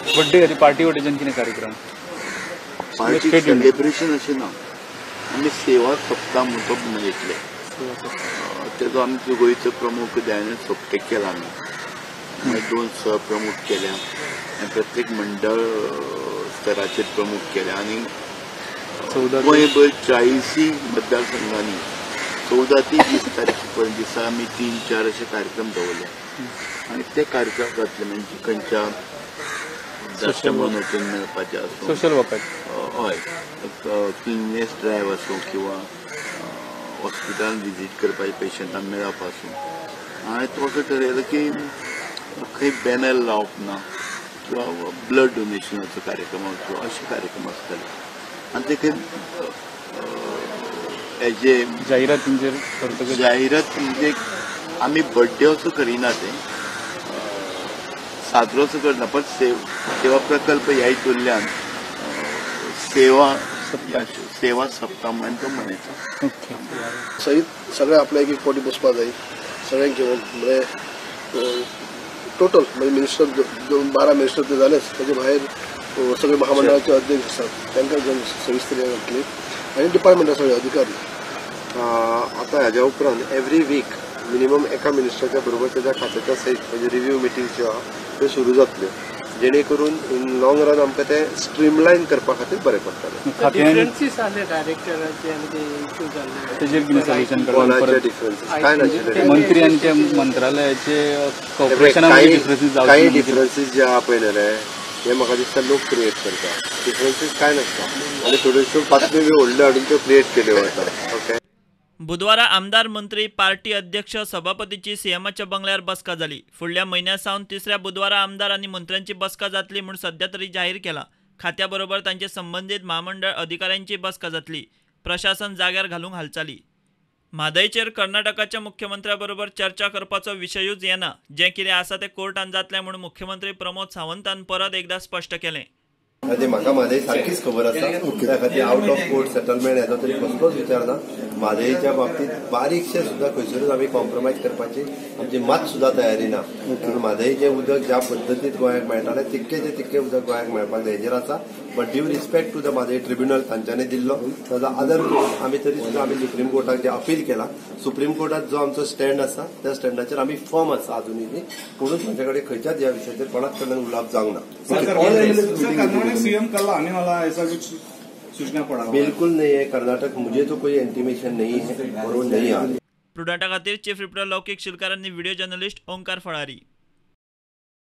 Birthday खातीर party वटेच्यान कितें कार्यक्रम? पार्टी सेलिब्रेशन अशें ना, आमी सेवा सप्ताह म्हणून तो मनयतले. तेजो आमचो गोंयचो प्रमुख दयानंद सोपटे केला आमी, मागीर 2 सहप्रमुख केल्या आनी प्रत्येक मंडळ स्तराचेर प्रमुख केल्या आनी गोंयभर 40 मतदारसंघांनी 14 ते 20 तारखे पर्यंत दिसा आमी 3-4 अशे कार्यक्रम दवरले आनी ते कार्यक्रम जातले. म्हणजे खंयच्या वृद्धाश्रमान वचून मेळपाचें आसूं, सोशल वर्कर, हय, क्लिननेस ड्रायव्ह आसूं किंवा हॉस्पिटलान विजीट करपाचें पेशंटांक मेळप आसूं. हांवें तो असो ठरयलो की खंय बॅनर लावप ना किंवा ब्लड डोनेशनाचो कार्यक्रम आसूं, अशे कार्यक्रम आसतले आनी ते खंय एज ए जाहिरातींचेर जाहिरात म्हणजे आमी बड्डे असो करिना, ते साजरो असो करना, पण सेवा प्रकल्प ह्या हितूंतल्यान सेवा सप्ताह म्हणून तो मनयता. सहित सगळे आपल्या एक एक फावटी बसपा जाय सगळ्यांक घेवन, म्हणजे टोटल म्हणजे मिनिस्टर 12 मिनिस्टर ते जालेच, ताजे भायर सगळे महामंडळाचे अध्यक्ष आसात तांकां घेवन सविस्तर जातली आनी डिपार्टमेंटा सगळे अधिकारी. आतां ह्याच्या उपरांत एवरी वीक मिनिमम एका मिनिस्टराच्या बरोबर तेज्या खात्याच्या सयत म्हणजे रिव्यू मिटींग ज्यो आहा त्यो सुरू जातल्यो, जेणे करून इन लॉंग रन आमकां ते स्ट्रीमलायन करपा खातीर बरें पडटलें. कोणाचे डिफरन्सीस काय नाशिल्ले, मंत्री आनी ते मंत्रालयाचे कांय डिफरन्सीस जे आहा पळय न्ही रे, हे म्हाका दिसता लोक क्रिएट करता. डिफरन्सीस कांय नासता आनी थोड्योश्यो बातम्यो बी व्हडल्यो हाडून त्यो क्रिएट केल्यो वता. ओके. बुधवारा आमदार, मंत्री, पार्टी अध्यक्ष, सभापतीची सीएमाच्या बंगल्यार बसका जाली. फुडल्या म्हयन्या सावन तिसऱ्या बुधवारा आमदार आनी मंत्र्यांची बसका जातली म्हूण सध्या तरी जाहीर केला. खात्या बरोबर तांचे संबंदीत म्हामंडळ अधिकाऱ्यांची बसका जातली. प्रशासन जाग्यार घालूंक हालचाली. म्हादयचेर कर्नाटकाच्या मुख्यमंत्र्या बरोबर चर्चा करपाचो विशयूच येना, जें कितें आसा तें कोर्टान जातलें म्हूण मुख्यमंत्री प्रमोद सावंतान परत एकदा स्पश्ट केलें. म्हाका म्हादय सारकीच खबर आसा, त्या खातीर आउट ऑफ कोर्ट सेटलमेंट हेजो तरी कसलोच विचार ना. म्हादयच्या बाबतींत बारीकशें सुद्दां खंयसरूच आमी कॉम्प्रोमायज करपाची आमची मात सुद्दां तयारी ना. कारण म्हादयचें उदक ज्या पद्दतीन गोंयाक मेळटालें तितकेचें तितकें उदक गोंयाक मेळपाक जाय हेजेर आसा. But due respect to the Mhadei tribunal तांच्यांनी दिल्लो ताजो आदर करून आमी तरी सुद्दां आमी सुप्रीम कोर्टाक जे अपील केला, सुप्रीम कोर्टात जो आमचो स्टँड आसा त्या स्टँडाचेर आमी फर्म आसा अजुनूय बी. कोणूच म्हाजे कडेन खंयच्याच ह्या विशयाचेर कोणाच कडल्यान उलोवप जावंक ना. सीएम कल आने वाला है, ऐसा कुछ सूचना पड़ा? बिल्कुल नहीं है. कर्नाटक मुझे तो कोई इंटीमेशन नहीं है और वो नहीं आ रही. प्रुडंटा खातीर चीफ रिपोर्टर लौकिक शिलकार आणि व्हिडिओ जर्नलिस्ट ओंकार फळारी.